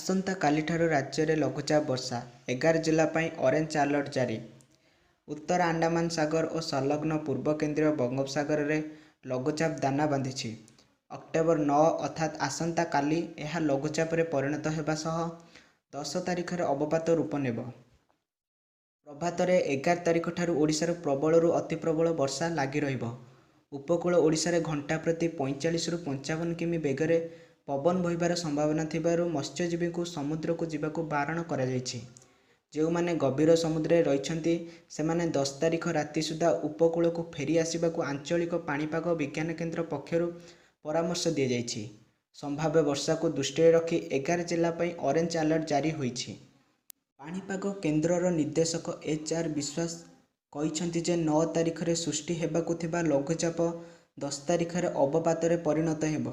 ଆସନ୍ତାକାଲିଠାରୁ ରାଜ୍ୟରେ ଲଘୁଚାପ ବର୍ଷା, 11 ଜିଲ୍ଲା ପାଇଁ ଅରେଞ୍ଜ ଆଲର୍ଟ ଜାରି। ଉତ୍ତର ଆଣ୍ଡାମାନ ସାଗର ଓ ସଂଲଗ୍ନ ପୂର୍ବ କେନ୍ଦ୍ରୀୟ ବଙ୍ଗୋପସାଗରରେ ଲଘୁଚାପ ଦାନା ବାନ୍ଧିଛି। ଅକ୍ଟୋବର 9 ଅର୍ଥାତ୍ ଆସନ୍ତାକାଲି ଏହା ଲଘୁଚାପରେ ପରିଣତ ହେବା ସହ 10 ତାରିଖରେ ଅବପାତ ରୂପ ନେବ। ପ୍ରଭାତରେ 11 ତାରିଖଠାରୁ ଓଡ଼ିଶାରେ ପ୍ରବଳରୁ ଅତିପ୍ରବଳ ବର୍ଷା ଲାଗି ରହିବ। ଉପକୂଳ ଓଡ଼ିଶାରେ ଘଣ୍ଟା ପ୍ରତି 45ରୁ 55 କିମି ବେଗରେ ପବନ ବହିବାର ସମ୍ଭାବନା ଥିବାରୁ ମତ୍ସ୍ୟଜୀବୀଙ୍କୁ ସମୁଦ୍ରକୁ ଯିବାକୁ ବାରଣ କରାଯାଇଛି। ଯେଉଁମାନେ ଗଭୀର ସମୁଦ୍ରରେ ରହିଛନ୍ତି, ସେମାନେ 10 ତାରିଖ ରାତି ସୁଦ୍ଧା ଉପକୂଳକୁ ଫେରି ଆସିବାକୁ ଆଞ୍ଚଳିକ ପାଣିପାଗ ବିଜ୍ଞାନ କେନ୍ଦ୍ର ପକ୍ଷରୁ ପରାମର୍ଶ ଦିଆଯାଇଛି। ସମ୍ଭାବ୍ୟ ବର୍ଷାକୁ ଦୃଷ୍ଟିରେ ରଖି 11 ଜିଲ୍ଲା ପାଇଁ ଅରେଞ୍ଜ ଆଲର୍ଟ ଜାରି ହୋଇଛି। ପାଣିପାଗ କେନ୍ଦ୍ରର ନିର୍ଦ୍ଦେଶକ ଏଚ୍। ଆର୍. ବିଶ୍ୱାସ କହିଛନ୍ତି ଯେ 9 ତାରିଖରେ ସୃଷ୍ଟି ହେବାକୁ ଥିବା ଲଘୁଚାପ 10 ତାରିଖରେ ଅବପାତରେ ପରିଣତ ହେବ।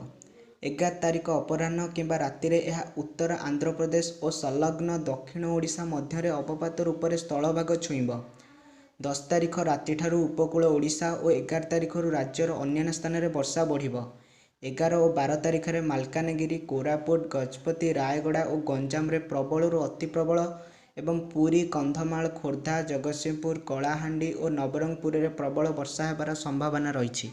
11 ତାରିଖ ଅପରାହ୍ନ କିମ୍ବା ରାତିରେ ଏହା ଉତ୍ତର ଆନ୍ଧ୍ରପ୍ରଦେଶ ଓ ସଂଲଗ୍ନ ଦକ୍ଷିଣ ଓଡ଼ିଶା ମଧ୍ୟରେ ଅବପାତ ରୂପରେ ସ୍ଥଳଭାଗ ଛୁଇଁବ। 10 ତାରିଖ ରାତିଠାରୁ ଉପକୂଳ ଓଡ଼ିଶା ଓ 11 ତାରିଖରୁ ରାଜ୍ୟର ଅନ୍ୟାନ୍ୟ ସ୍ଥାନରେ ବର୍ଷା ବଢ଼ିବ। 11 ଓ 12 ତାରିଖରେ ମାଲକାନଗିରି, କୋରାପୁଟ, ଗଜପତି, ରାୟଗଡ଼ା ଓ ଗଞ୍ଜାମରେ ପ୍ରବଳରୁ ଅତିପ୍ରବଳ ଏବଂ ପୁରୀ, କନ୍ଧମାଳ, ଖୋର୍ଦ୍ଧା, ଜଗତସିଂହପୁର, କଳାହାଣ୍ଡି ଓ ନବରଙ୍ଗପୁରରେ ପ୍ରବଳ ବର୍ଷା ହେବାର ସମ୍ଭାବନା ରହିଛି।